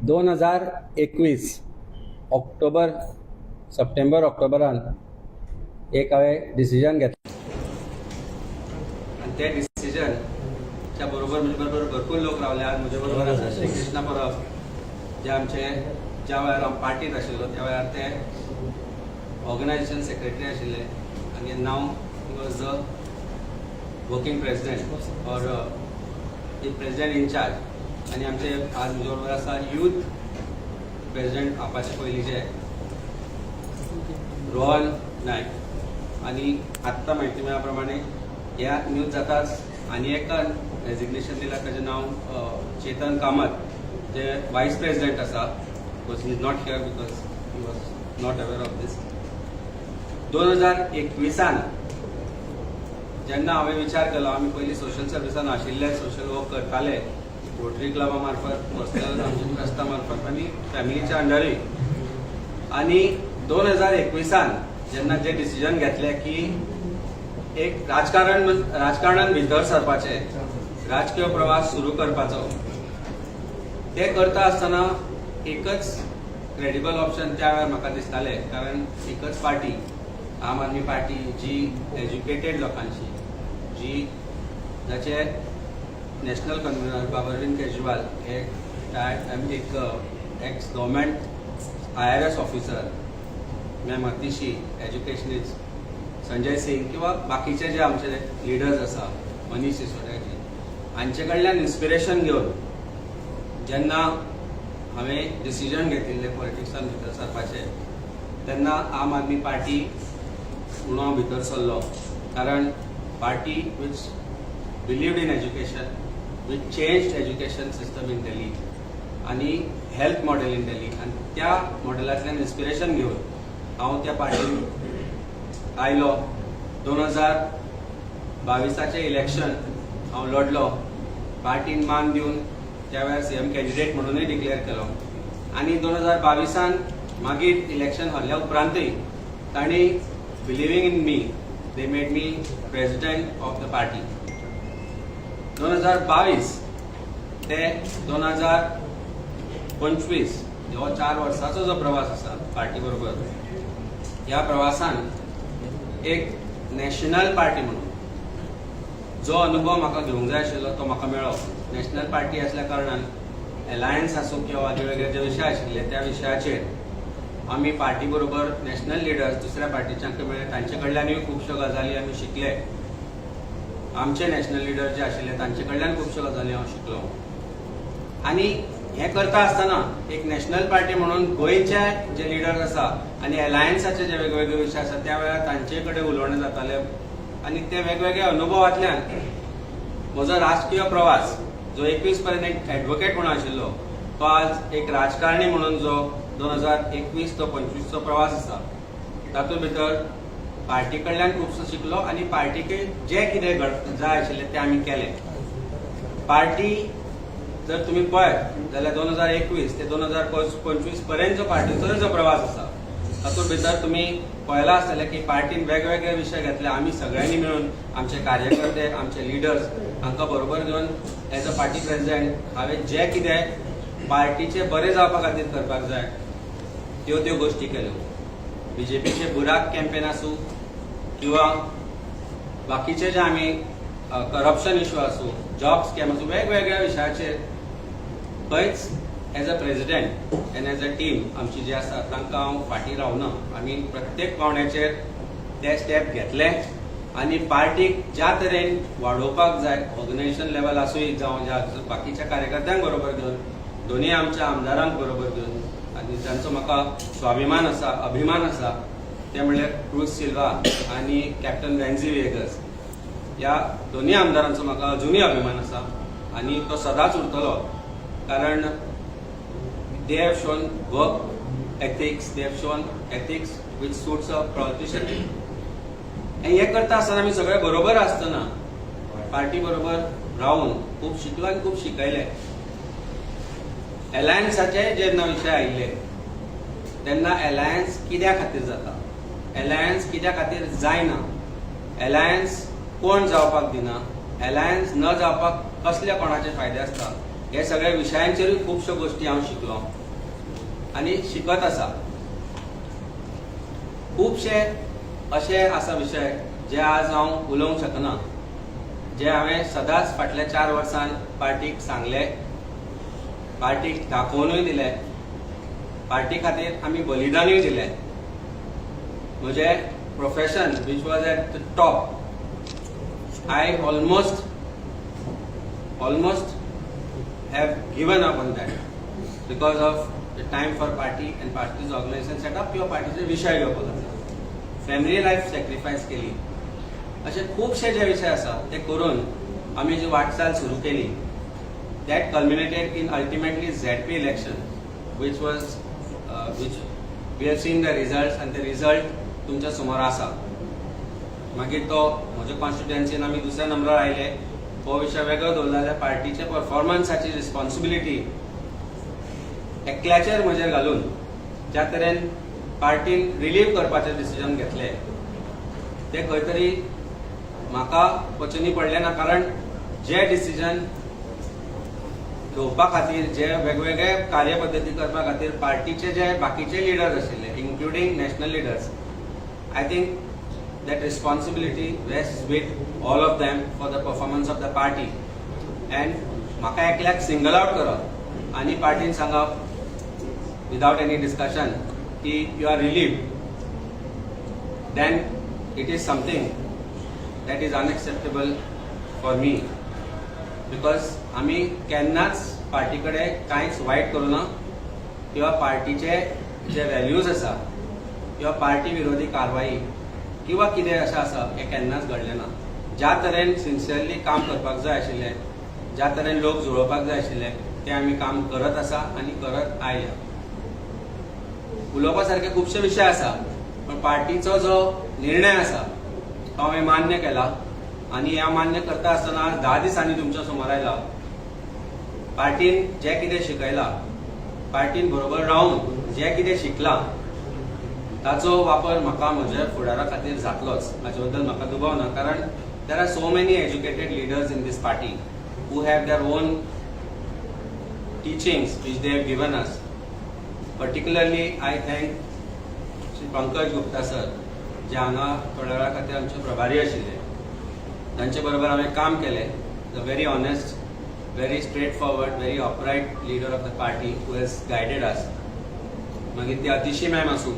2021 ऑक्टोबर, सप्टेंबर ऑक्टोबरान एक हांवें डिसिजन घेतलें आनी तें डिसिजनच्या बरोबर म्हजे बरोबर भरपूर लोक रावले. आज म्हजे बरोबर आसा श्री कृष्णा परब, जे आमचे ज्या वेळार हांव पार्टीत आशिल्लो त्या वेळार ते ऑर्गनायझेशन सेक्रेटरी आशिल्ले आनी now he was the working president or the president in-charge. आनी आमचे आज म्हजे बरोबर आसा यूथ प्रेसिडेंट आपाचे पयलींचे रोहन नायक. आनी आत्तां म्हायती मेळ्ळ्या प्रमाणे ह्या न्यूज जाताच आनी एकान रेजिग्नेशन दिलां, ताजें नांव चेतन कामत, जे वायस प्रेसिडेंट आसा, because he is not here because he was not aware of this. 2021 जेन्ना हांवें विचार केलो, आमी पयलीं सोशल सर्विसान आशिल्ले, सोशल वर्क करताले रोटरी क्लबा मार्फत, पर्सनल आमच्या ट्रस्टा मार्फत आनी फॅमिलीच्या अंडरूय. आनी 2021 जेन्ना जे डिसिजन घेतलें की एक राजकारण राजकारणान भितर सरपाचें, राजकीय प्रवास सुरू करपाचो, ते करता आसतना एकच क्रेडिबल ऑप्शन त्या वेळार म्हाका दिसतालें, कारण एकच पार्टी, आम आदमी पार्टी, जी एज्युकेटेड लोकांची, जी जाचे नॅशनल कन्व्हिनर बाबा अरविंद केजरीवाल हे रिटायर्ड एक ex government IRS officer, ma'am Atishi educationist, Sanjay Singh किंवा बाकीचे जे आमचे लिडर्स आसा, मनीष सिसोदियाजी, हांचे कडल्यान इन्स्पिरेशन घेवन जेन्ना हांवें डिसिजन घेतिल्लें पॉलिटिक्सान भितर सरपाचें, तेन्ना आम आदमी पार्टी म्हणून हांव भितर सरलो, कारण party which believed in education, which changed education system in Delhi आनी हेल्थ मॉडेल इन दिल्ली. आनी त्या मॉडेलांतल्यान इन्स्पिरेशन घेवन हांव त्या पार्टीन आयलो. 2022 इलेक्शन हांव लढलो. पार्टीन मान दिवन त्या वेळार सीएम कॅन्डिडेट म्हणूनय डिक्लेअर केलो. आनी 2022 मागीर इलेक्शन हरल्या उपरांतय तांणी, believing in me, they made me president of the party. 2022 ते 2025 हो 4 वर्साचो जो प्रवास आसा पार्टी बरोबर, ह्या प्रवासान एक नॅशनल पार्टी म्हणून जो अनुभव म्हाका घेवंक जाय आशिल्लो तो म्हाका मेळ्ळो. नॅशनल पार्टी असल्या कारणान अलायन्स आसूं किंवा वेगवेगळे जे विशय आशिल्ले, त्या विशयाचेर आमी पार्टी बरोबर नॅशनल लिडर्स दुसऱ्या पार्टीच्या मेळ्ळे, तांचे कडल्यानूय खुबश्यो गजाली आमी शिकले. आमचे नॅशनल लिडर जे आशिल्ले तांचे कडल्यान खुबश्यो गजाली हांव शिकलो. आनी हें करता आसतना एक नॅशनल पार्टी म्हणून गोंयचे जे लिडर्स आसा आनी अलायन्साचे जे वेगवेगळे विशय आसा, त्या वेळार तांचे कडेन उलोवणें जातालें आनी ते वेगवेगळ्या अनुभवांतल्यान म्हजो राजकीय प्रवास जो 21 पर्यंत एक एडवोकेट म्हणून आशिल्लो, तो आज एक राजकारणी म्हणून जो 2021 तो 25चो प्रवास आसा, तातूंत भितर पार्टी कडल्यान खुबसो शिकलो आनी पार्टीक जें कितें जाय आशिल्लें तें आमी केलें. पार्टी जर तुमी पळयत जाल्यार 2021 ते 2025 पर्यंत जो पार्टीचो जो प्रवास आसा, तातूंत भितर तुमी पळयलां आसतलें की पार्टीन वेगवेगळे विशय घेतले. आमी सगळ्यांनी मेळून, आमचे कार्यकर्ते, आमचे लिडर्स हांकां बरोबर घेवन, एज अ पार्टी प्रेसिडेंट हांवें जें कितें पार्टीचे बरें जावपा खातीर करपाक जाय, त्यो त्यो गोश्टी केल्यो. बीजेपीचे बुराक कॅम्पेन आसूं किंवा बाकीचे जे आमी करप्शन इशू आसूं, जॉब स्कॅम आसूं, वेगवेगळ्या विशयाचेर खंयच as a president and as a team आमची जी आसा, तांकां हांव फाटीं रावना. आमी प्रत्येक पावंड्याचेर ते स्टेप घेतले आनी पार्टीक ज्या तरेन वाडोवपाक जाय, ऑर्गनायझेशन लेवल आसूं जावं, ज्या बाकीच्या कार्यकर्त्यांक बरोबर घेवन, दोनूय आमच्या आमदारांक बरोबर घेवन, आनी जांचो म्हाका स्वाभिमान आसा, अभिमान आसा, ते म्हणल्यार क्रूज सिल्वा आनी कॅप्टन वेन्झी व्हिएगस. ह्या दोनूय आमदारांचो म्हाका अजुनूय अभिमान आसा आनी तो सदांच उरतलो, कारण they have shown work ethics, they have shown ethics which suits a politician. आनी हें करता आसतना आमी सगळे बरोबर आसतना, पार्टी बरोबर रावन खूब शिकलो आनी खूब शिकयले. अलायन्साचे जेन्ना विशय आयिल्ले तेन्ना अलायन्स कित्या खातीर जाता, अलायन्स कित्या खातीर जायना, अलायन्स कोण जावपाक दिना, अलायन्स न जावपाक कसले कोणाचे फायदे आसता. हे सगळ्या विशयांचेरूय खुबश्यो गोश्टी हांव शिकलो आनी शिकत आसा. खुबशे अशे आसा विशय जे आज हांव उलोवंक शकना, जे हांवें सदांच फाटल्या 4 वर्सां पार्टीक सांगले, पार्टीक दाखोवनूय दिले, पार्टी खातीर आमी बलिदानूय दिले. म्हजें profession, which was at the top, I almost have given up on that because of the time for party and party's organization setup किंवा पार्टीचे विशय घेवपाक आसा. फॅमिली लायफ सॅक्रिफायस केली. असे खुबशे जे विशय आसा ते करून आमी जी वाटचाल सुरू केली, that culminated in ultimately ZP election, which we have seen the result, आनी ते रिजल्ट तुमच्या समोर आसा. मागीर तो म्हज्या कॉन्स्टिट्युएन्सीन आमी दुसऱ्या नंबरार आयले, हो विशय वेगळो दवरलो जाल्यार पार्टीच्या परफॉर्मन्साची रिस्पॉन्सिबिलिटी एकल्याचेर म्हजेर घालून ज्या तरेन पार्टीन रिलीव करपाचें डिसिजन घेतलें, तें खंय तरी म्हाका पचनी पडलें ना, कारण जे डिसिजन घेवपा खातीर, जे वेगवेगळे कार्यपद्दती करपा खातीर पार्टीचे जे बाकीचे लिडर्स आशिल्ले, including national leaders, I think that responsibility rest with all of them for the performance of the party, and म्हाका एकल्याक सिंगल आउट करप आनी पार्टीन सांगप विदाउट एनी डिस्कशन की you are relieved, then it is something that is unacceptable for me, because आमी केन्नाच party कडेन कांयच वायट करूं ना किंवा पार्टीचे जे व्हॅल्यूज आसा किंवा पार्टी विरोधी कारवाई किंवा कितें अशें आसा, हें केन्नाच घडलें ना. ज्या तरेन सिन्सियरली काम करपाक जाय आशिल्लें, ज्या तरेन लोक जुळोवपाक जाय आशिल्ले, तें आमी काम करत आसा आनी करत आयल्या. उलोवपा सारके खुबशे विशय आसा, पण पार्टीचो जो निर्णय आसा तो हांवें मान्य केला आनी ह्या मान्य करता आसतना आज 10 दिसांनी तुमच्या समोर आयला. पार्टीन जें कितें शिकयलां, पार्टीन बरोबर रावन जें कितें शिकलां, ताचो वापर म्हाका म्हज्या फुडारा खातीर जातलोच, हाचे बद्दल म्हाका दुबाव ना, कारण there are so many educated leaders in this party who have their own teachings which they have given us. Particularly, I thank Shri Pankaj Gupta sir, जे हांगा थोड्या वेळा खातीर आमचे प्रभारी आशिल्ले. तांचे बरोबर हांवें काम केलें. The very honest, very straight forward, very upright leader of the party who has guided us. मागीर ती अतिशी मॅम आसूं,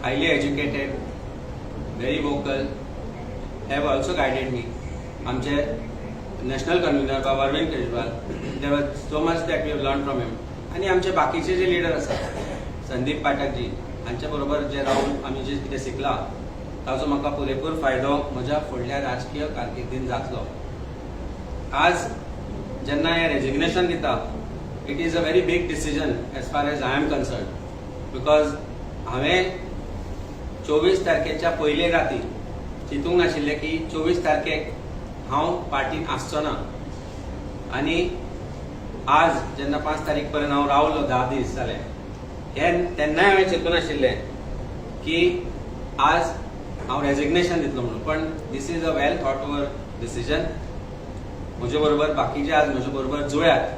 highly educated, very vocal, have also guided me. आमचे नॅशनल कन्व्हिनर बाबा Arvind Kejriwal, there was so much that we have learn from him. आनी आमचे बाकीचे जे leader आसात, संदीप पाठकजी हांचे बरोबर जे रावन आमी जे कितें शिकला, ताचो म्हाका पुरेपूर फायदो म्हज्या फुडल्या राजकीय कारकिर्दीन जातलो. आज जेन्ना हें रेजिग्नेशन दिता, it is a very big decision as far as I am concerned, because हांवें 24 तारखेच्या पयले राती चिंतूंक नाशिल्लें की 24 तारखेक हांव पार्टीन आसचो ना. आनी आज जेन्ना 5 तारीख पर्यंत हांव रावलो, 10 दीस जाले हे, तेन्नाय हांवें चिंतूं नाशिल्लें की आज हांव रेजिग्नेशन दितलो म्हणून. पण this is a well thought over decision. म्हजे बरोबर बाकीचे आज म्हजे बरोबर जुळ्यात,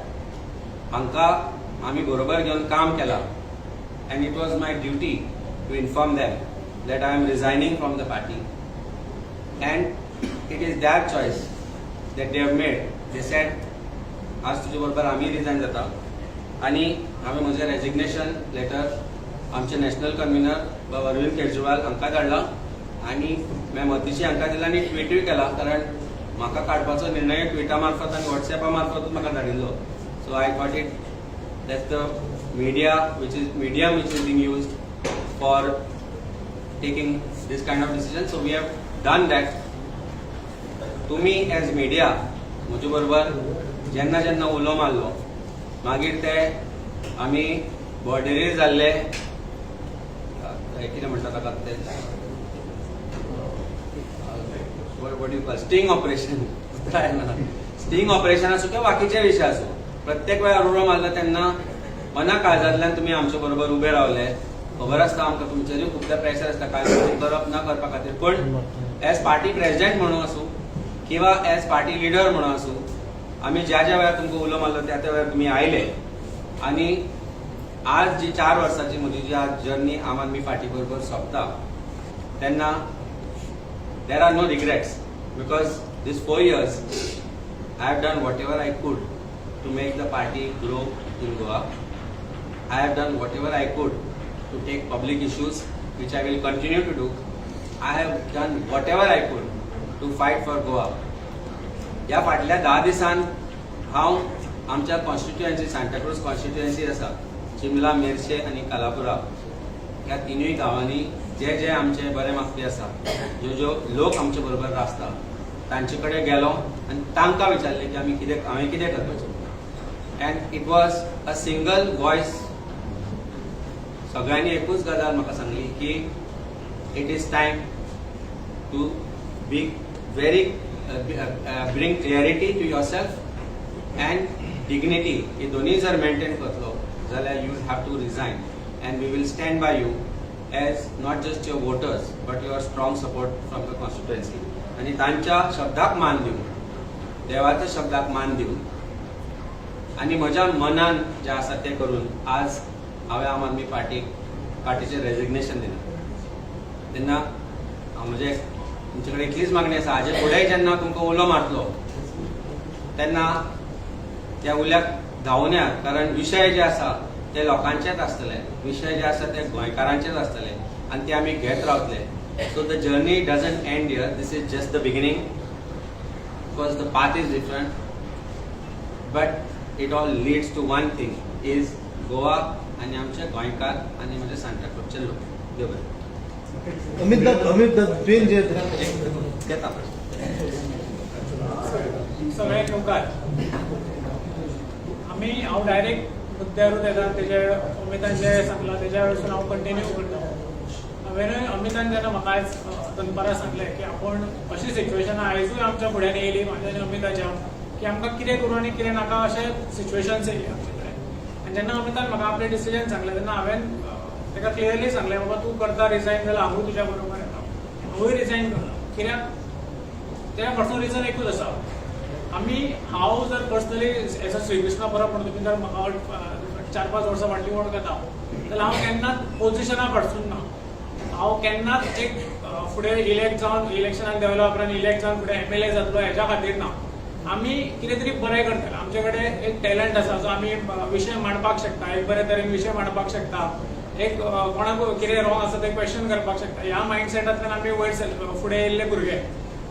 हांकां आमी बरोबर घेवन काम केलां, and it was my duty to inform them that I am resigning from the party, and it is their choice that they have made. They said, आज तुजे बरोबर आमी रिजायन जाता. आनी हांवें म्हजें रेजिग्नेशन लेटर आमचे नॅशनल कन्व्हिनर बाब अरविंद केजरीवाल हांकां धाडला आनी मॅम अतिशी हांकां दिला आनी ट्विटूय केला, कारण म्हाका काडपाचो निर्णय ट्विटा मार्फत आनी वॉट्सॅपा मार्फतूच म्हाका धाडिल्लो. So I thought it that's the media which is medium which is being used for taking this kind of decision. So we have done that. तुम्ही एज मिडिया म्हजे बरोबर जेन्ना जेन्ना उलो मारलो, मागीर ते आमी बॉर्डरीर जाल्ले, कितें म्हणटा ताका ते, what you call, sting operation, sting operation आसूं किंवा बाकीचे विशय आसूं, प्रत्येक वेळार उलो मारलो तेन्ना मना काळजांतल्यान तुमी आमचे बरोबर उबे रावले. खबर आसता आमकां तुमचेरूय खुबदां प्रेशर आसता कांय गोश्टी करप ना करपा खातीर, पण एज पार्टी प्रेसिडेंट म्हणून आसूं किंवा एज पार्टी लिडर म्हणून आसूं, आमी ज्या ज्या वेळार तुमकां उलो मारलो त्या त्या वेळार तुमी आयले आनी आज जी 4 वर्सांची म्हजी जी आज जर्नी आम आदमी पार्टी बरोबर सोंपता तेन्ना there are no regrets, because this 4 years I have done whatever I could to make the party grow in Goa. I have done whatever I could to take public issues, which I will continue to do. I have done whatever I could to fight for Goa. ह्या फाटल्या 10 दिसान हांव आमच्या constituency, Santa Cruz constituency आसा, चिमला, मेरशे आनी कालापुरा, ह्या तिनूय गांवांनी जे जे आमचे बरे मागपी आसा, ज्यो ज्यो लोक आमचे बरोबर आसता, तांचे कडेन गेलो आनी तांकां विचारलें की आमी कितें, हांवें कितें करपाचें. And it was a single voice. सगळ्यांनी एकूच गजाल म्हाका सांगली की it is time to be very bring clarity to yourself and dignity. ही दोन्ही जर मेंटेन करतलो जाल्यार you have to resign and we will stand by you as not just your voters but your strong support from the constituency. आनी तांच्या शब्दाक मान दिवन, देवाच्या शब्दाक मान दिवन आनी म्हज्या मनान जें आसा तें करून आज हांवें आम आदमी पार्टीचें रेजिग्नेशन दिलां. तेन्ना हांव म्हजें तुमचे कडेन इतलीच मागणी आसा, हाजे फुडें जेन्ना तुमकां उलो मारतलो तेन्ना त्या उल्याक धांवून येयात, कारण विशय जे आसा ते लोकांचेच आसतले, विशय जे आसा ते गोंयकारांचेच आसतले आनी ते आमी घेत रावतले. So the journey doesn't end here. This is just the beginning because the path is different, but it all leads to one thing, is Goa आनी आमचे गोंयकार आनी म्हजे सांताक्रूजचे लोक. देव बरें. अमित दादा, अमित दादा, तुवें जे घेता. सगळ्यांक येवकार. आमी हांव डायरेक्ट मुद्द्यारूच येता. तेजे अमितान जें सांगलां तेज्या वयरसून हांव कंटिन्यू करता. हांवें अमितान जेन्ना म्हाका आयज दनपारां सांगलें की आपूण अशी सिच्युएशनां आयजूय आमच्या फुड्यान येयली, म्हाज्या आनी अमिताच्या, की आमकां कितें करूं आनी कितें नाका अशें सिच्युएशन्स येयली आमचे कडेन. आनी जेन्ना अमितान म्हाका आपलें डिसिजन सांगलें तेन्ना हांवें ताका क्लियरली सांगलें, बाबा, तूं करता रिजायन जाल्यार हांवूय तुज्या बरोबर येता, हांवूय रिजायन करता. कित्याक त्या पर्सनल रिजन एकूच आसा. आमी हांव जर पर्सनली एज अ श्रीकृष्ण परब म्हणून तुमी जर म्हाका 4-5 वर्सां फाटलीं वळखता जाल्यार हांव केन्नाच पोजिशना कडसून ना. हांव केन्नाच एक फुडें इलेक्ट जावन, इलेक्शनाक देंवल्या उपरांत इलेक्ट जावन फुडें एमएलए जातलो हेज्या खातीर ना. आमी कितें तरी बरें करतले, आमचे कडेन एक टॅलंट आसा जो आमी विशय मांडपाक शकता, एक बरे तरेन विशय मांडपाक शकता, एक कोणाक कितें रॉंग आसा तें क्वेश्चन करपाक शकता, ह्या मायंडसेटांतल्यान आमी वयर फुडें येयल्ले भुरगे.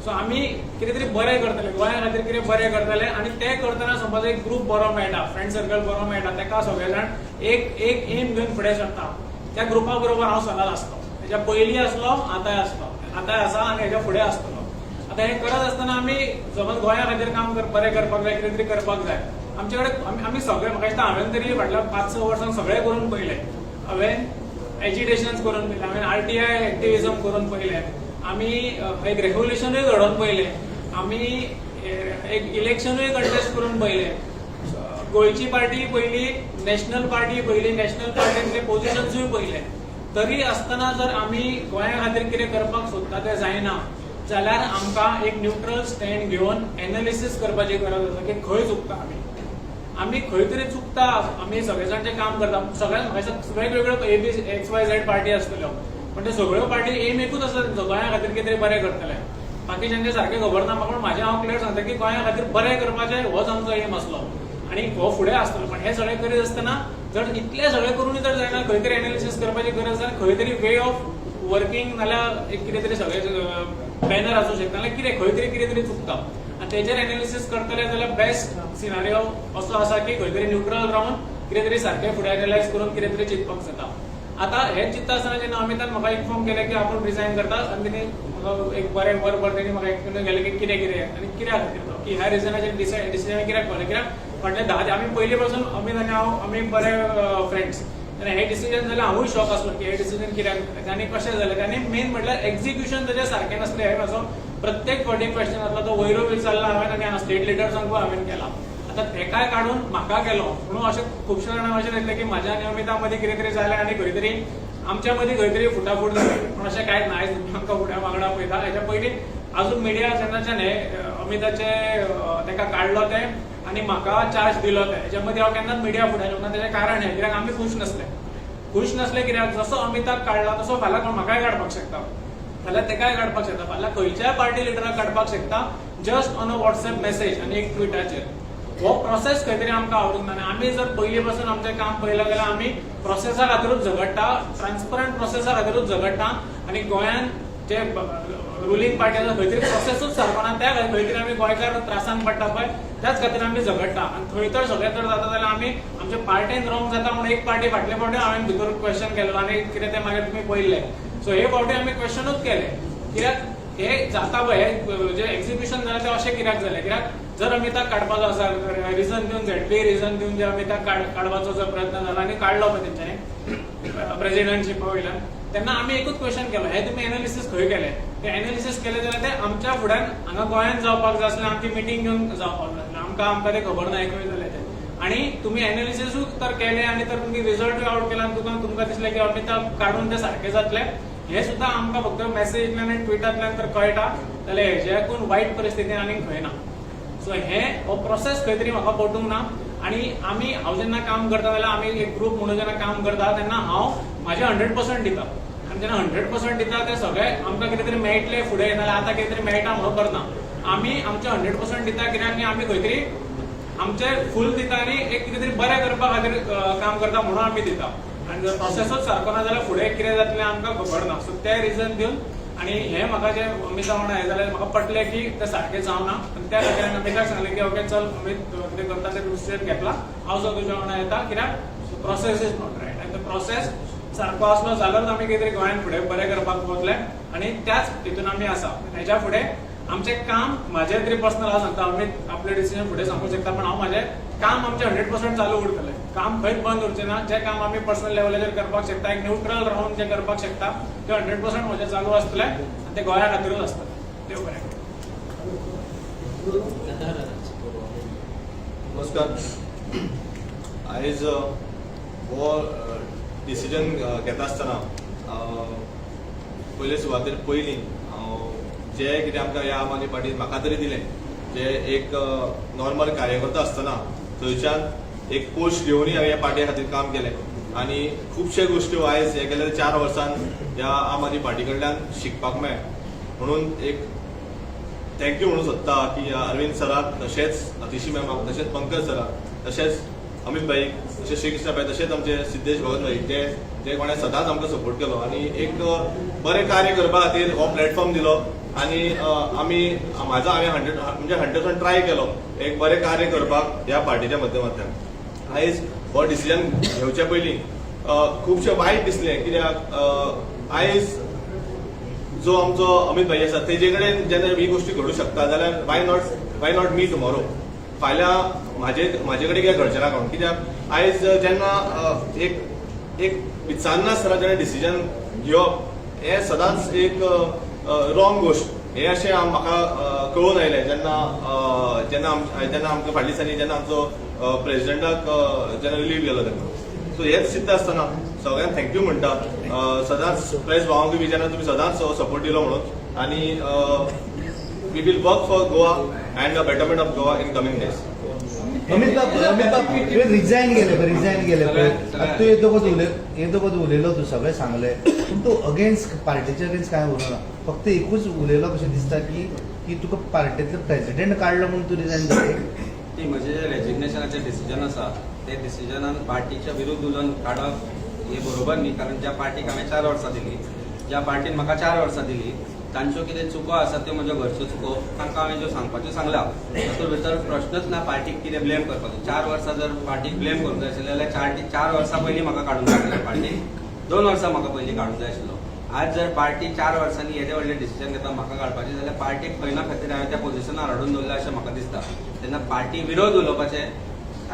सो आमी कितें तरी बरें करतले, गोंया खातीर कितें बरें करतले आनी तें करतना समज एक ग्रूप बरो मेळटा, फ्रेंड सर्कल बरो मेळटा, ताका सगळे जाण एक एक एम घेवन फुडें सरता. त्या ग्रुपा बरोबर हांव सदांच आसलो. हेच्या पयलीं आसलो, आतांय आसलो, आतांय आसा आनी हेच्या फुडें आसतलो. आतां हें करत आसतना आमी समज गोंया खातीर काम बरें करपाक जाय, कितें तरी करपाक जाय. आमचे कडेन आमी सगळे, म्हाका दिसता हांवें तरी फाटल्या 5-6 वर्सांक सगळें करून पळयलें. हांवें एजिटेशन करून पळयलें, हांवें आरटीआय एक्टिविजम करून पळयलें, आमी एक रेव्होल्युशनूय घडोवन पळयलें, आमी एक इलेक्शनूय कंटेस्ट करून पळयलें, गोंयची पार्टी पयली, नॅशनल पार्टी पयली, नॅशनल पार्टींतले पोजिशन्सूय पळयले. तरी आसतना जर आमी गोंया खातीर कितें करपाक सोदता तें जायना जाल्यार आमकां एक न्युट्रल स्टँड घेवन एनालिसीस करपाची गरज आसा की खंय चुकता आमी. आमी खंय तरी चुकता. आमी सगळे जाण जे काम करता, सगळ्यांक म्हाका दिसता वेगवेगळ्यो A B X Y Z party आसतल्यो, पण ते सगळ्यो पार्टी एम एकूच आसा तेंचो, गोंया खातीर कितें तरी बरें करतले. बाकीच्यांचें सारकें खबर ना म्हाका, पूण म्हाजें हांव क्लियर सांगता की गोंया खातीर बरें करपाचें होच आमचो एम आसलो आनी हो फुडें आसतलो. पण हें सगळें करीत आसतना जर इतलें सगळें करूनय जर जायना, खंय तरी एनालिसीस करपाची गरज आसा, खंय तरी वे ऑफ वर्किंग नाल्यार एक कितें तरी सगळें बॅनर आसूं शकता, नाल्यार कितें खंय तरी कितें तरी चुकता आनी तेजेर एनालिसीस करतले जाल्यार बेस्ट सिनारियो असो आसा की खंय तरी न्युट्रल रावन कितें तरी सारकें फुडें एनलायज करून कितें तरी चिंतपाक जाता. आतां हें चिंतता आसतना जेन्ना अमितान म्हाका इन्फॉर्म केलें की आपूण रिजायन करता आनी तेणी म्हाका एक बरें वरभर तेणी म्हाका एक्सप्लेन केलें की कितें कितें आनी कित्या खातीर तो की ह्या रिजनाचेर डिसिजन कित्याक पावलें. कित्याक फाटले 10, आमी पयलीं पासून अमीत आनी हांव आमी बरे फ्रेंड्स. आनी हें डिसिजन जाल्यार हांवूय शॉक आसलो की हें डिसिजन कित्याक जालें आनी कशें जालें. आनी मेन म्हटल्यार एक्झिक्युशन ताजें सारकें नासलें. हें म्हाजो प्रत्येक फावटी क्वेश्चन आसलो, तो वयरूय विचारला हांवें आनी स्टेट लिडर्सांकूय हांवें केला. आतां तेकाय काडून म्हाका केलो म्हणून अशें खुबशे जाणांक अशें दिसलें की म्हाज्या आनी अमिता मदीं कितें तरी जालें आनी खंय तरी आमच्या मदीं खंय तरी फुटाफूट जाली, पूण अशें कांयच ना. आयज तुमी आमकां फुडें वांगडा पळयता. हेच्या पयलीं अजून मिडिया जेन्नाच्यान हे अमिताचे ताका काडलो तें आनी म्हाका चार्ज दिलो ते हेच्या मदीं हांव केन्नाच मिडिया फुडें येवंक ना. तेजें कारण हें, कित्याक आमी खूश नासले. खूश नासले कित्याक जसो अमिताक काडला तसो फाल्यां कोण म्हाकाय काडपाक शकता, फाल्यां तेकाय काडपाक शकता, फाल्यां खंयच्याय पार्टी लिडराक काडपाक शकता, just on a WhatsApp message आनी एक ट्विटाचेर. हो प्रोसेस खंय तरी आमकां आवडूंक ना. आनी आमी जर पयलीं पासून आमचें काम पळयलें जाल्यार आमी प्रोसेसा खातीरूच झगडटा, ट्रान्सपरंट प्रोसेसा खातीरूच झगडटा. आनी गोंयांत जे रुलींग पार्टी आसा, खंय तरी प्रोसेसूच सारको ना. त्या खातीर खंय तरी आमी गोंयकार त्रासान पडटा पळय, त्याच खातीर आमी झगडटा. आनी थंय तर सगळें तर जाता जाल्यार आमी आमच्या पार्टेन रॉंग जाता म्हणून एक पार्टी फाटले फावटी हांवें भितर क्वेश्चन केल्लो आनी कितें तें मागीर तुमी पळयल्लें. सो हे फावटी आमी क्वेश्चनूच केले, कित्याक हे जाता पळय, हे जे एक्झिक्युशन जालें तें अशें कित्याक जालें? कित्याक जर अमिताक काडपाचो आसा रिजन दिवन, झेडपी रिजन दिवन जर अमिताक काडपाचो जर प्रयत्न जाला आनी काडलो पळय तेंच्यांनी प्रेसिडेंटशिपा वयल्यान, तेन्ना आमी एकूच क्वेश्चन केलो, हे तुमी एनालिसीस खंय केले? ते एनालिसीस केले जाल्यार ते आमच्या फुड्यान हांगा गोंयांत जावपाक जाय आसलें, आमची मिटींग घेवन जावपाक जाय आसलें. आमकां तें खबर ना खंय जालें तें. आनी तुमी एनालिसिसूच तर केलें आनी तर तुमी रिजल्टूय आवट केला आनी तुमकां दिसलें की अमिताक काडून ते सारकें जातलें, हें सुद्दां आमकां फक्त मॅसेजींतल्यान आनी ट्विटांतल्यान तर कळटा जाल्यार हेज्याकून वायट परिस्थिती आनीक खंय ना. सो हे हो प्रोसेस खंय तरी म्हाका पटूंक ना. आनी आमी, हांव जेन्ना काम करता जाल्यार, आमी एक ग्रूप म्हणून जेन्ना काम करता तेन्ना हांव म्हाजे 100% दिता. आनी जेन्ना 100% दिता, ते सगळे आमकां कितें तरी मेळटलें फुडें, नाजाल्यार आतां कितें तरी मेळटा म्हणून करना. आमी आमचे 100% दिता, कित्याक की आमी खंय तरी आमचे फूल दिता आनी एक कितें तरी बरें करपा खातीर काम करता म्हणून आमी दिता. आनी जर प्रोसेसूच सारको ना जाल्यार फुडें कितें जातलें आमकां खबर ना. सो ते रिजन दिवन आनी हें म्हाका जें अमिता वांगडा हें जालें, म्हाका पटलें की तें सारकें जावना. आनी त्या खातीर हांवें अमिताक सांगलें की ओके चल अमीत, कितें करता तें डिसिजन घेतला, हांव सुद्दां तुज्या वांगडा येता, कित्याक प्रोसेस is not right. आनी तो प्रोसेस सारको आसलो जाल्यारूच आमी कितें तरी गोंयांत फुडें बरें करपाक पावतले. आनी त्याच हितून आमी आसा. हेच्या फुडें आमचें काम, म्हाजें तरी पर्सनल हांव सांगता, अमीत आपलें डिसिजन फुडें सांगूंक शकता, पण हांव म्हाजें काम आमचें 100% चालू उरतलें. काम खंयच बंद उरचें ना. जें काम आमी पर्सनल लेवलाचेर करपाक शकता, एक न्यूट्रल रावन जें करपाक शकता, तें 100% म्हजें चालू आसतलें आनी तें गोंया खातीरूच आसतलें. देव बरें करूं. नमस्कार. आयज हो डिसिजन घेता आसतना पयले सुवातेर पयलीं हांव जे कितें आमकां ह्या आम आदमी पार्टीन म्हाका तरी दिलें, जे एक नॉर्मल कार्यकर्तो आसतना थंयच्यान एक पोस्ट घेवनूय हांवें ह्या पार्टी खातीर काम केलें आनी खुबशे गोश्ट्यो आयज हे गेल्या 4 वर्सान ह्या आम आदमी पार्टी कडल्यान शिकपाक मेळ्ळें. म्हणून एक thank you म्हणूंक सोदता की अरविंद सराक, तशेंच अतिशी मॅमाक, तशेंच पंकज सराक, तशेंच अमित भाईक, तशेंच श्रीकृष्ण भाई, तशेंच आमचे सिद्धेश भगत भाई, जे जे कोणें सदांच आमकां सपोर्ट केलो आनी एक बरें कार्य करपा खातीर हो प्लॅटफॉर्म दिलो. आनी आमी म्हाजो हांवें 100 म्हणजे 100% ट्राय केलो एक बरें कार्य करपाक ह्या पार्टीच्या माध्यमांतल्यान. आयज हो डिसिजन घेवच्या पयलीं खुबशें वायट दिसलें, कित्याक आयज जो आमचो अमित भाई आसा, तेजे कडेन जेन्ना ही गोश्टी घडूं शकता जाल्यार why not me tomorrow? फाल्यां म्हाजे कडेन कित्याक घडचें ना कोण? कित्याक आयज जेन्ना एक एक विचारनासतना जेन्ना डिसिजन घेवप हें सदांच एक रॉंग गोश्ट, हें अशें म्हाका कळून आयलें जेन्ना आमकां फाटल्या दिसांनी जेन्ना आमचो प्रेसिडेंटाक जेन्ना रिलीव केलो तेन्ना. सो हेच चिंतता आसतना सगळ्यांक thank you म्हणटा, सदांच प्रेस भावांक बी जेन्ना तुमी सदांच सपोर्ट दिलो म्हणून. आनी we will work for Goa and the betterment of Goa in coming days. Amit बाब, अमित बाब, तुवें रिजायन केलें पळय, रिजायन केलें पळय, आतां तूं येदोकच उलयलो, तूं सगळें सांगलें, पूण तूं अगेन्स्ट, पार्टीच्या अगेन्स्ट कांय उलोवना. फक्त एकूच उलयलो कशें दिसता की तुका पार्टींतलो प्रेसिडेंट काडलो म्हणून तूं रिजायन जालें. ती म्हजें जें रेजिग्नेशनाचें डिसिजन आसा, ते डिसिजनान पार्टीच्या विरुद्ध उलोवन काडप हें बरोबर न्ही, कारण ज्या पार्टीक हांवें 4 वर्सां दिली, ज्या पार्टीन म्हाका 4 वर्सां दिली, तांच्यो कितें चुको आसा त्यो म्हज्यो घरच्यो चुको, तांकां हांवें ज्यो सांगपाच्यो सांगला. तातूंत भितर प्रश्नच ना पार्टीक कितें ब्लेम करपाचो. 4 वर्सां जर पार्टीक ब्लेम करूंक जाय आशिल्लें जाल्यार 4 वर्सां पयलीं म्हाका काडूंक जाय आशिल्लें पार्टीक, 2 वर्सां म्हाका पयलीं काडूंक जाय आशिल्लो. आज जर पार्टी 4 वर्सांनी येदें व्हडलें डिसिजन घेता म्हाका काडपाचें, जाल्यार पार्टीक खंय ना खंय तरी हांवें त्या पोजिशनार हाडून दवरलां अशें म्हाका दिसता. तेन्ना पार्टी विरोध उलोवपाचें,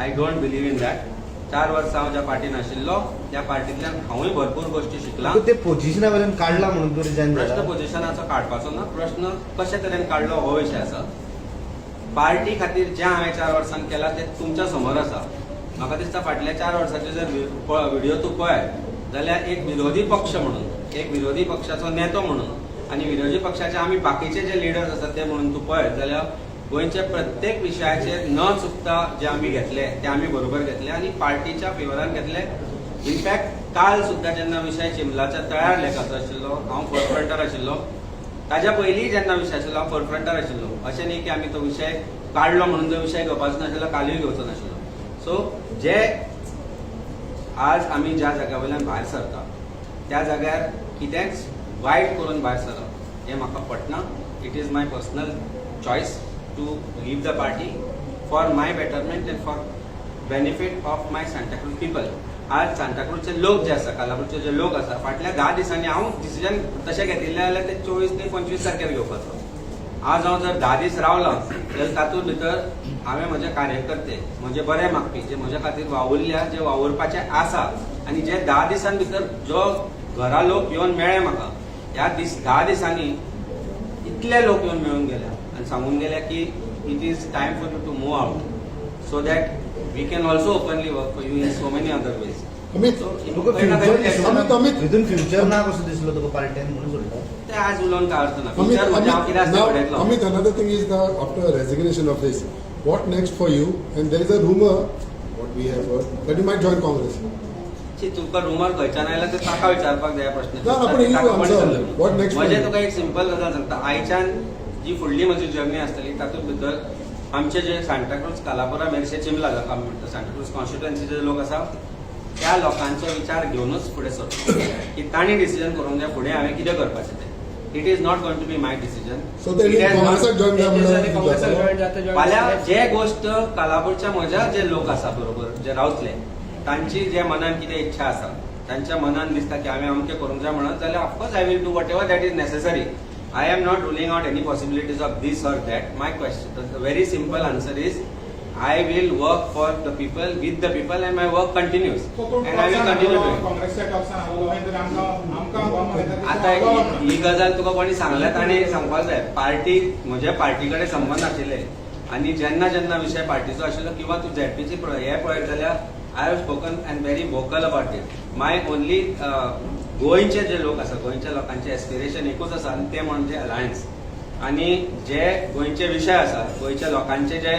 I don't believe in that. 4 वर्सां हांव ज्या पार्टीन आशिल्लो, त्या पार्टींतल्यान हांवूय भरपूर गोश्टी शिकलां. तुका ते पोजिशना वयल्यान काडला म्हणून तूं रिजायन प्रश्न जाला? पोजिशनाचो काडपाचो ना, प्रश्न कशे तरेन काडलो हो विशय आसा. पार्टी खातीर जें हांवें 4 वर्सांक केलां तें तुमच्या समोर आसा. म्हाका दिसता फाटल्या 4 वर्साचे जर व्हिडिओ तूं पळय जाल्यार एक विरोधी पक्ष म्हणून, एक विरोधी पक्षाचो नेतो म्हणून आनी विरोधी पक्षाचे आमी बाकीचे जे लिडर्स आसात ते म्हणून तूं पळयत जाल्यार गोंयच्या प्रत्येक विशयाचेर न चुकता जे आमी घेतले ते आमी बरोबर घेतले आनी पार्टीच्या फेवरान घेतले. इनफॅक्ट काल सुद्दां जेन्ना विशय चिंबलाच्या तळ्यार लेकाचो आशिल्लो, हांव फोरफ्रंटार आशिल्लो. ताज्या पयलीं जेन्ना विशय आशिल्लो, हांव फोरफ्रंटार आशिल्लो. अशें न्ही की आमी तो विशय काडलो म्हणून तो विशय घेवपाचो नाशिल्लो, कालूय घेवचो नाशिल्लो. सो जे आज आमी ज्या जाग्या वयल्यान भायर सरता त्या जाग्यार कितेंच वायट करून भायर सरप हें म्हाका पटना. It is my personal choice to leave the party for my betterment and for benefit of my Santacruz people. आज सांताक्रूजचे लोक जे आसा, कालापूरचे जे लोक आसा, फाटल्या 10 दिसांनी हांव डिसिजन तशें घेतिल्लें जाल्यार ते 24 न्ही 25 तारखेर घेवपाचो. आज हांव जर 10 दीस रावलो जाल्यार तातूंत भितर हांवें म्हजे कार्यकर्ते, म्हजे बरे मागपी, जे म्हज्या खातीर वावुरल्या, जे वावुरपाचे आसा आनी जे 10 दिसां भितर जो घरा लोक येवन मेळ्ळे म्हाका, ह्या दीस 10 दिसांनी इतले लोक येवन मेळून गेल्या आनी सांगून गेल्या की it is time for you to move out so that we can also openly work for you in so many other ways. Amit, तुका खंय ना फ्युचर खंय दिसलो अमित, अमित. हितून फ्युचर ना कसो दिसलो तुका पार्टेन म्हणून सोडटा. ते आज उलोवन काय अर्थ ना. Amit, future म्हणजे हांव कितें Amit, आसता now, घडयतलो. Amit, another thing is the after resignation of this, what next for you? And there is a rumor, what we have heard, that you might join Congress. ची, तुका rumour खंयच्यान आयला ते ताका विचारपाक जाय प्रश्न. ना, ना, पण you answer. What next for म्हणजे you? तुका एक सिंपल गजाल सांगता, आयच्यान जी फुडली म्हजी जर्नी आसतली तातूंत भितर आमचे जे सांताक्रूज, कालापुरा, मेरशे, चिमला जाका आमी म्हणटा, सांताक्रूज कॉन्स्टिट्युएन्सीचे जे लोक आसा त्या लोकांचो विचार घेवनूच फुडें सरता की तांणी डिसिजन करूंक जाय फुडें हांवें कितें करपाचें तें. It is not going to be my decision. So ते काँग्रेसाक join जाय म्हणल्यार. फाल्यां जे गोश्ट कालापूरच्या म्हज्या जे लोक आसा बरोबर जे रावतले, तांची जे मनान कितें इच्छा आसा, तांच्या मनान दिसता की हांवें अमकें करूंक जाय म्हणत जाल्यार, of course I will do whatever that is necessary. I am not ruling out any possibilities of this or that. My question, very simple answer is, I will work for the people, with the people, and my work continues and I will continue to. काँग्रेसच्या टॉप्सान आसलो तर आमकां आमकां आता ही गजाल तुका कोणी सांगल्या ताणें सांगपाक जाय. पार्टी, म्हज्या पार्टी कडेन संबंद आशिल्ले आनी जेन्ना जेन्ना विशय पार्टीचो आशिल्लो किंवा तूं झेडपीची हे पळयत जाल्यार I have spoken and very vocal about it. My only, गोंयचे जे लोक आसा, गोंयच्या लोकांचे एस्पिरेशन एकूच आसा आनी ते म्हणजे अलायन्स. आनी जे गोंयचे विशय आसा, गोंयच्या लोकांचे जे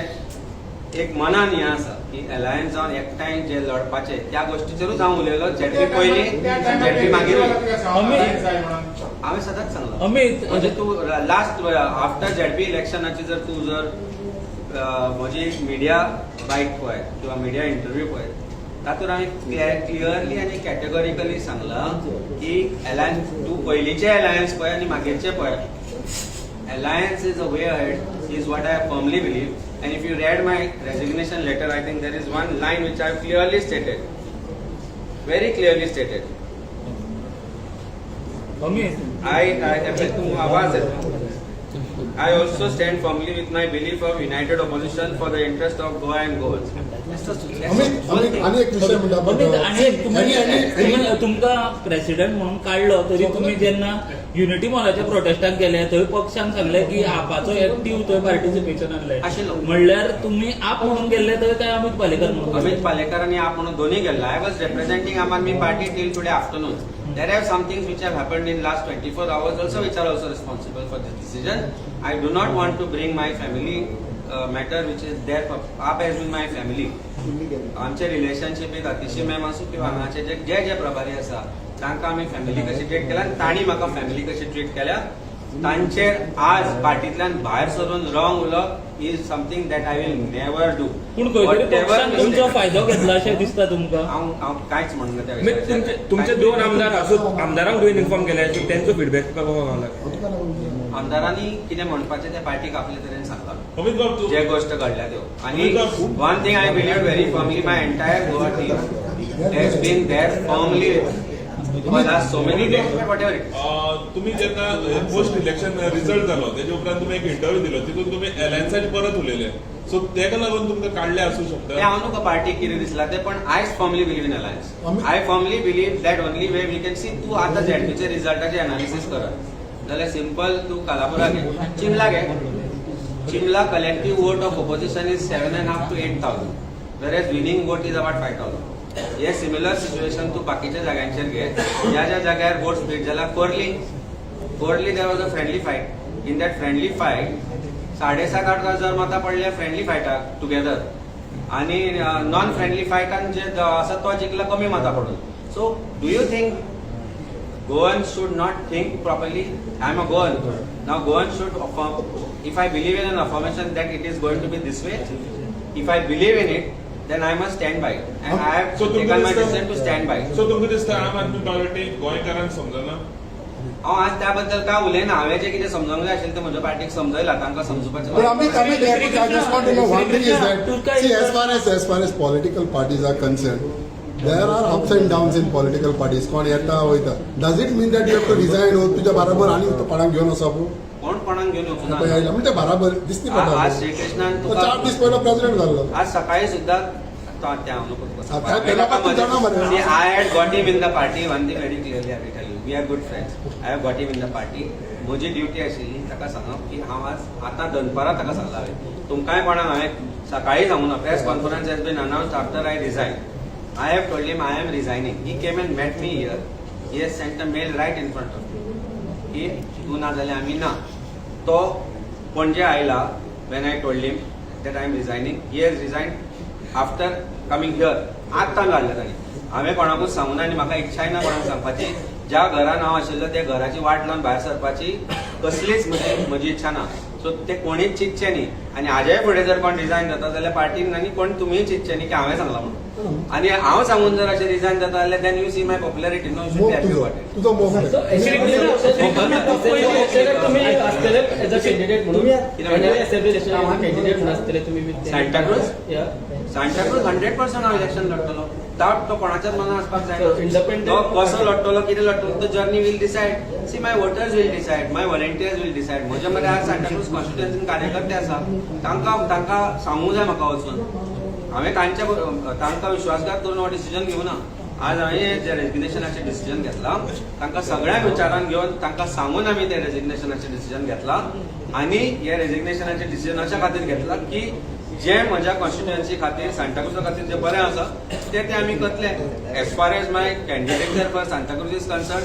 एक मनान हें आसा की अलायन्स जावन एकठांय जे लढपाचे, त्या गोश्टीचेरूच हांव उलयलो. झेडपी पयलीं, झेडपी मागीर. हांवें सदांच सांगलां. अमित, म्हणजे तूं लास्ट आफ्टर झेडपी इलेक्शनाची जर तूं जर म्हजी मिडिया बायट पळयत किंवा मिडिया इंटरव्यू पळयत, तातूंत हांवें क्लियरली आनी कॅटेगॉरिकली सांगलां की अलायन्स, तूं पयलींचे अलायन्स पळय आनी मागीरचे पळय, alliance is a way ahead is what I firmly believe. And if you read my resignation letter, I think there is one line which I clearly stated, very clearly stated. Amit, I तूं आवाज येता. I also stand firmly with my belief of united opposition for the interest of Goa and Goans. That's the Amit, whole Amit, thing. आनी एक विशय म्हणटा. अमित, आणि एक आणि आणि तुम्ही तुमकां प्रेसिडेंट म्हणून काडलो तरी तुम्ही जेन्ना युनिटी मॉलाच्या प्रोटेस्टाक गेले थंय पक्षान सांगले की आपाचो एक्टीव थंय पार्टिसिपेशन आहले. आशिल्लो. म्हणल्यार तुम्ही आप म्हणून गेल्ले थंय काय अमित पालेकर म्हणून गेल्ले? अमित पालेकर आणि आप म्हणून दोन्ही गेल्लो. I was representing Aam Aadmi Party till today afternoon. There have some things which have happened in last 24 hours also which are also responsible for this decision. I do not want to bring my family matter which is there. AAP has been my family. आमचे रिलेशनशिपीत Atishi ma'am आसूं किंवा हांगाचे जे जे जे प्रभारी आसा, तांकां आमी family कशी treat केल्या आनी तांणी म्हाका फॅमिली कशी ट्रीट केल्या, तांचेर आज पार्टींतल्यान भायर सरून रॉंग उलोवप is something that I will never do. पूण खंय तरी पक्षान तुमचो फायदो घेतला अशें दिसता तुमकां? हांव हांव कांयच म्हणना त्या म्हणजे विशयाचेर. तुमचे तुमचे दोन आमदार आसून आमदारांक तुवें इन्फॉर्म केले, तेंचो फिडबॅक तुका कसो गावला? आमदारांनी कितें म्हणपाचें तें पार्टीक आपले तरेन सांगलां, अमित बाब, तूं जे गोश्ट घडल्या त्यो. आनी अमित बाब, one thing I believe very firmly, my entire Goa team has been there firmly for last so many days, whatever it. तुम्ही जेन्ना पोस्ट इलेक्शन रिझल्ट जालो तेजे उपरांत तुम्ही एक इंटरव्यू दिलो, तितून तुम्ही एलायन्साचे परत उलयले, सो तेका लागून तुमकां काडले आसूं ते शकता. हांव न्हू पार्टीक कितें दिसला ते, पण I firmly believe in alliance. I firmly believe that only way we can see. तूं आतां झेडपीचे रिझल्टाचे एनालिसीस करत जाल्यार सिंपल, तूं कालापुरा घे, चिमला घे. Chimla collective vote of opposition is 7.5 to 8 thousand, whereas winning vote is about 5,000. Hey similar situation तूं बाकीच्या जाग्यांचेर घे, ज्या ज्या जाग्यार वोट स्प्लीट जाला. Khorlim, Khorlim there was a friendly fight. In that friendly fight 7,500-8 हजार मतां पडले फ्रेंडली फायटाक टुगेदर आणि नॉन फ्रेंडली फायटान जे आसा तो जिखला कमी मतां पडून. So do you think Goan should not think properly? I am a Goan. Now Goan should affirm, if I believe in an affirmation that it is going to be this way, if I believe in it, then I must stand by it. And I have So तुमकां taken my दिसता- decision to stand by it. So तुमकां दिसता आम Aadmi party गोंयकारांक समजना? हांव आज त्या बद्दल काय उलयना. हांवें जें कितें समजोंक जाय आशिल्लें तें म्हज्या पार्टीक समजयलां, तांकां समजुपाचें. But Amit, Amit, I just want to know one thing is that, see, as far as political parties are concerned, there are ups and downs in political parties. कोण येता वयता. Does it mean that you have to resign or तुझ्या बराबर आनी कोणाक घेवन वचप? कोण कोणाक घेवन वचूना. पळय आयला म्हणजे बराबर दिसनी पडटा. आज श्रीकृष्णान तो तुका 4 दीस पयलो प्रेसिडेंट जाल्लो. आज सकाळी सुद्धा तो त्या हांव नको तुका हा, काय केला का तू जाणा मरे. See, I had got him in the party. One thing very clearly I will tell you. We are good friends. I have got him in the party. म्हजी ड्युटी आशिल्ली ताका सांगप की हांव आज आतां दनपारां ताका सांगला हांवें, तुमकांय कोणाक हांवें सकाळी सांगूना. Press conference has been announced after I resign. I have told him I am resigning. He came and met me here. He has sent a mail right in front of me की तूं ना जाल्यार आमी ना. तो पणजे आयला. When I told him that I am resigning, he has resign after coming here. आत्तां काडलें ताणें. हांवें कोणाकूच सांगूना आनी म्हाका इच्छाय ना कोणाक सांगपाची. ज्या घरान हांव आशिल्लो त्या घराची वाट लावन भायर सरपाची कसलीच म्हजी इच्छा ना. सो ते कोणीच चिंतचे न्ही आनी हाज्याय फुडें जर कोण रिजायन जाता जाल्यार पार्टीन आनी कोण तुमीय चिंतचे न्ही की हांवें सांगलां म्हणून. आनी हांव सांगून जर अशें रिजायन जाता जाल्यार then you see my popularity, no? मोग तुजो, तुजो मोग. तुम्ही आसतले एज अ कॅन्डिडेट म्हणून असेंब्ली इलेक्शन कॅन्डिडेट म्हणून आसतले तुम्ही with them? Santacruz? Yeah. Santacruz 100% हांव इलेक्शन लढटलो. डावट तो कोणाच्याच मनात आसपाक जायना. So, independent- तो कसो लढटलो, कितें लढटलो, तो journey will decide. See, my voters will decide, my volunteers will decide. म्हज्या मरे आज सांताक्रूज कॉन्स्टिट्युएन्सीन कार्यकर्ते आसा, तांकां सांगूंक जाय म्हाका वचून. हांवें तांच्या तांकां विश्वासघात करून हो डिसिजन घेवना. आज हांवें जे रेजिग्नेशनाचें डिसिजन घेतलां, तांकां सगळ्यांक विचारान घेवन, तांकां सांगून आमी तें रेजिग्नेशनाचें डिसिजन घेतलां. आनी हे रेजिग्नेशनाचें डिसिजन अशा खातीर घेतलां की जे म्हज्या कॉन्स्टिट्युएन्सी खातीर, सांताक्रुजा खातीर जें बरें आसा तें तें आमी करतले. As far as my candidature for Santa Cruz is concern,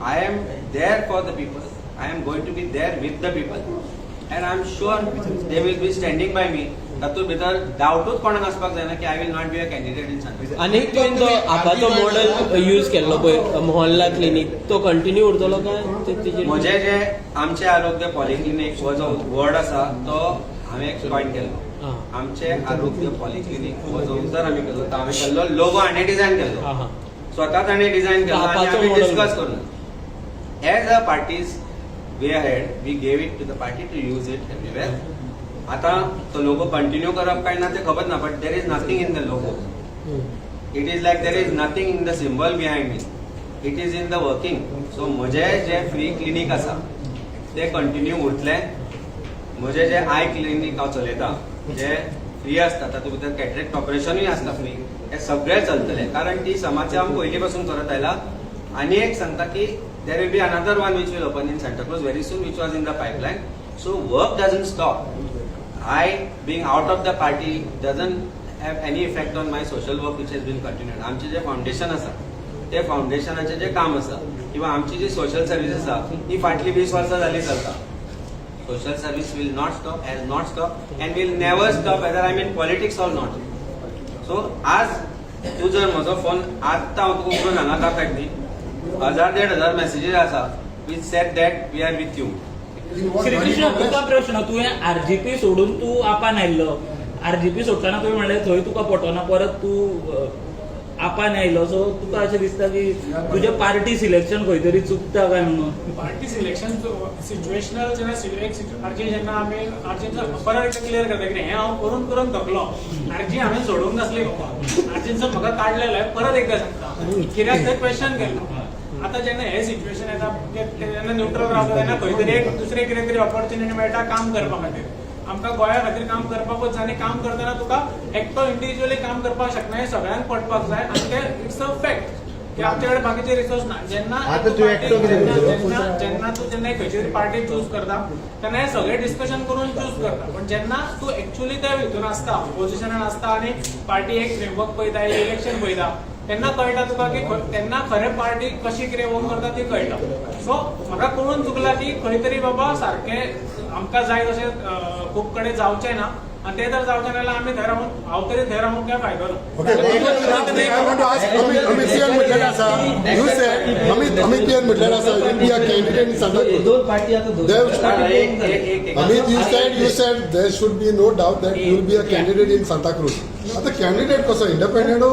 I am there for the people. I am going to be there with the people. And I am sure they will be standing by me. तातूंत भितर डावटूच कोणाक आसपाक जायना की I will not be a candidate in Santa. आनी एक तुवें तो आपाचो मॉडेल यूज केल्लो पळय, मोहल्ला क्लिनीक, तो कंटिन्यू उरतलो काय तेजेर? म्हजे जे आमचे आरोग्य पॉलिक्लिनीक हो जो वर्ड आसा तो हांवें एक कॉइन केल्लो. आमचे आरोग्य पॉलिक्लिनीक हो जो उतर आमी केल्लो, तो हांवें केल्लो. लोगो हाणें डिझायन केल्लो. हा हा स्वता ताणें डिझायन केल्लो आनी आपाचो आमी model. डिस्कस करून as a party's way ahead, we gave it to the party to use it everywhere. आता तो लोगो कंटिन्यू करप काय ना ते खबर ना, but there is nothing in the logo. It is like there is nothing in the symbol behind me. It is in the working. So म्हजे जे free clinic आसा ते कंटिन्यू उरतले. म्हजे जे I clinic हांव चलयता, जे फ्री आसता, तातूंत भितर कॅटरेक्ट ऑपरेशनूय आसता फ्री, हे सगळे चलतले, कारण ती समाजसेवा हांव पयलीं पासून करत आयला. आनी एक सांगता की there will be another one which will open in Santa Cruz very soon, which was in the pipeline. So work doesn't stop. I being out of the party doesn't have any effect on my social work, which has been continued. आमचे जे foundation आसा ते फाउंडेशनाचें जे काम आसा किंवा आमची जी social service आसा ती फाटली 20 वर्सां जाली चलता. Social service will not stop, has not stop and will never stop, whether I am in politics or not. So आज तूं जर म्हजो फोन आत्तां हांव तुका उठून हांगा दाखयत न्ही, हजार 1,500 मॅसेजीस आसा which said that we are with you. Shrikrishna, तुका प्रश्न. तुवें आरजीपी सोडून तूं आपान आयिल्लो. आरजीपी सोडटना तुवें म्हणलें थंय तुका पटोना, परत तूं आपान आयलो. सो तुका अशें दिसता की तुजें पार्टी सिलेक्शन खंय तरी चुकता काय म्हणून? पार्टी सिलेक्शन सिच्युएशनल जेन्ना एक आरजी जेन्ना आमी आरजींचो परत एकदा क्लियर करता की हें हांव करून करून थकलो. आरजी हांवें सोडूंक नासली बाबा, आरजींचो म्हाका काडलेलो आहे. परत एकदा सांगता, कित्याक थंय क्वेश्चन केल्लो. आतां जेन्ना हे सिच्युएशन येता ते जेन्ना न्यूट्रल रावता तेन्ना खंय तरी एक दुसरे कितें तरी ऑपॉर्च्युनिटी मेळटा काम करपा खातीर. आमकां गोंया खातीर काम करपाकूच जाय आनी काम करतना तुका एकटो इंडिव्हिज्युअली काम करपाक शकना हें सगळ्यांक पटपाक जाय. आनी ते it's a fact की आमचे कडेन बाकीचे रिसोर्स ना. जेन्ना आतां तूं एकटो कितें करतलो? जेन्ना जेन्ना तूं जेन्ना एक खंयची तरी पार्टी चूज करता तेन्ना हे सगळे डिस्कशन करून चूज करता. पण जेन्ना तूं एक्चुअली त्या हितून आसता, ऑपोजिशनान आसता आनी पार्टी एक फ्रेमवर्क पळयता, इलेक्शन पळयता. तेन्ना कळटा तुका की तेन्ना खरें पार्टी कशी कितें वर्क करता ती कळटा. सो म्हाका कळून चुकलां की खंय तरी बाबा सारकें आमकां जाय तशें खूब कडेन जावचें ना आनी तें जर जावचें ना जाल्यार आमी थंय रावन, हांव तरी थंय रावन काय फायदो ना. Okay, I want to ask Amit. Amit CN म्हटलेलं आसा, you said, Amit, Amit PN म्हटलेलं आसा, you be a candidate in Santa Cruz. दोन पार्टी आता There- एक एक एक Amit, you said there should be no doubt that you will be a candidate in Santa Cruz. आता candidate कसो, independent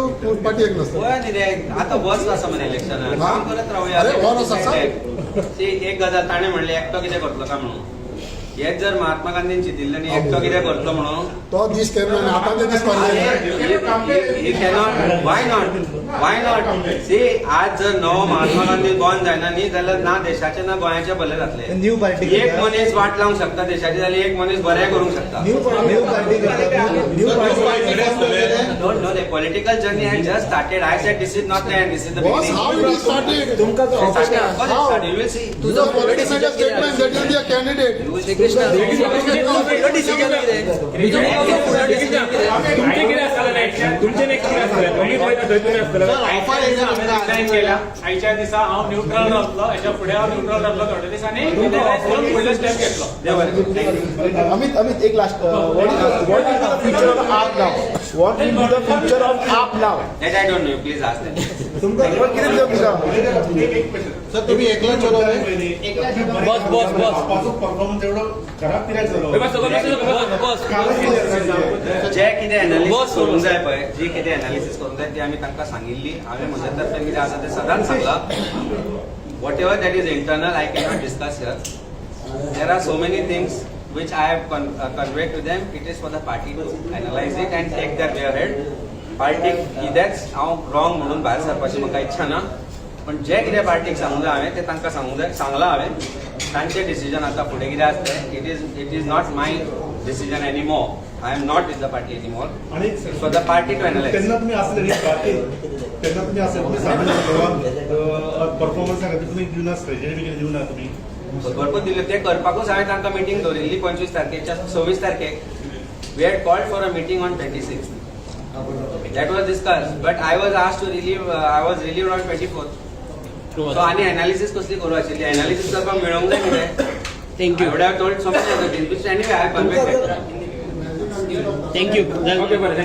party एक नसता. पळय न्ही रे, आतां वर्स आसा मरे इलेक्शनाक. हा? काम करत रावया. अरे, वर्स आसा? सी, एक गजाल ताणें म्हणलें, एकटो कितें करतलो काय म्हणून. हेच जर महात्मा गांधीन चिंतिल्लें न्ही, एकटो कितें करतलो म्हणून. तो दीस केन्ना आनी आतांचे दीस पडले. He cannot. Why not? Why not? See, आज जर नवो महात्मा गांधी बॉर्न जायना न्ही जाल्यार ना देशाचें ना गोंयाचें भलें जातलें. न्यू पार्टी एक मनीस वाट लावंक शकता देशाची जाल्यार एक मनीस बरें करूंक शकता. न्यू पार्टी करता, new party. Don't know, the political journey has just started. I said this is not the end, this is the Boss, beginning. how it is started? तुमकां जो It started, of course it started. You will see. You have already made a statement that you will be a candidate. You will see. तुमचें कितें आसतलें next? तुमचें next कितें आसतलें? अमीत वयता थंय तुमी आसतले? रिजायन केल्या आयच्या दिसा हांव न्यूट्रल रावतलो. हेच्या फुडें हांव न्यूट्रल रावतलो थोड्या दिसांनी, फुडले स्टेप घेतलो. देव बरें करूं. Thank you. Amit, Amit, एक last, what will be the future of AAP now? What will be the future of AAP now? That I don't know. Please ask them. तुमकां कितें तुमकां सर, तुम्ही एकला चलवले. बस बस बस. परफॉर्मन्स एवढं खराब कित्याक जालो? बस बस. जे कितें एनालिसिस बस. करूंक जाय पळय, जी कितें एनालिसिस करूंक जाय ती आमी तांकां सांगिल्ली. हांवें म्हज्या तर्फेन कितें आसा तें सदांच सांगलां. What ever that is internal I cannot discuss here. There are so many things which I have conveyed to them. It is for the party to analyze it and take their way ahead. पार्टीक कितेंच हांव wrong म्हणून भायर सरपाची म्हाका इच्छा ना, पण जे कितें पार्टीक सांगूंक जाय हांवें तें तांकां सांगूंक जाय, सांगलां हांवें. तांचें डिसिजन आतां फुडें कितें आसतलें, it is not my decision any more. I am not with the party any more. आणि for the party to analyze. तेन्ना तुमी आसले न्ही पार्टीत, तेन्ना तुमी आसले, तुमी सांगले परफॉर्मन्सा खातीर तुमी दिवना, स्ट्रेटजी बी कितें दिवना तुमी? भरपूर दिल्यो. ते करपाकूच हांवें तांकां मिटींग दवरिल्ली 25 तारखेच्या, 26 तारखेक. We had called for a meeting on 26. That was discussed, but I was asked to relieve, I was relieved on 24th. So आनी एनालिसिस कसली करूं आशिल्ली? एनालिसिस करपाक मेळोंक जाय कितें. Thank you. I would have told so many other things, which anyway I have conveyed. Thank you. Okay, बरें.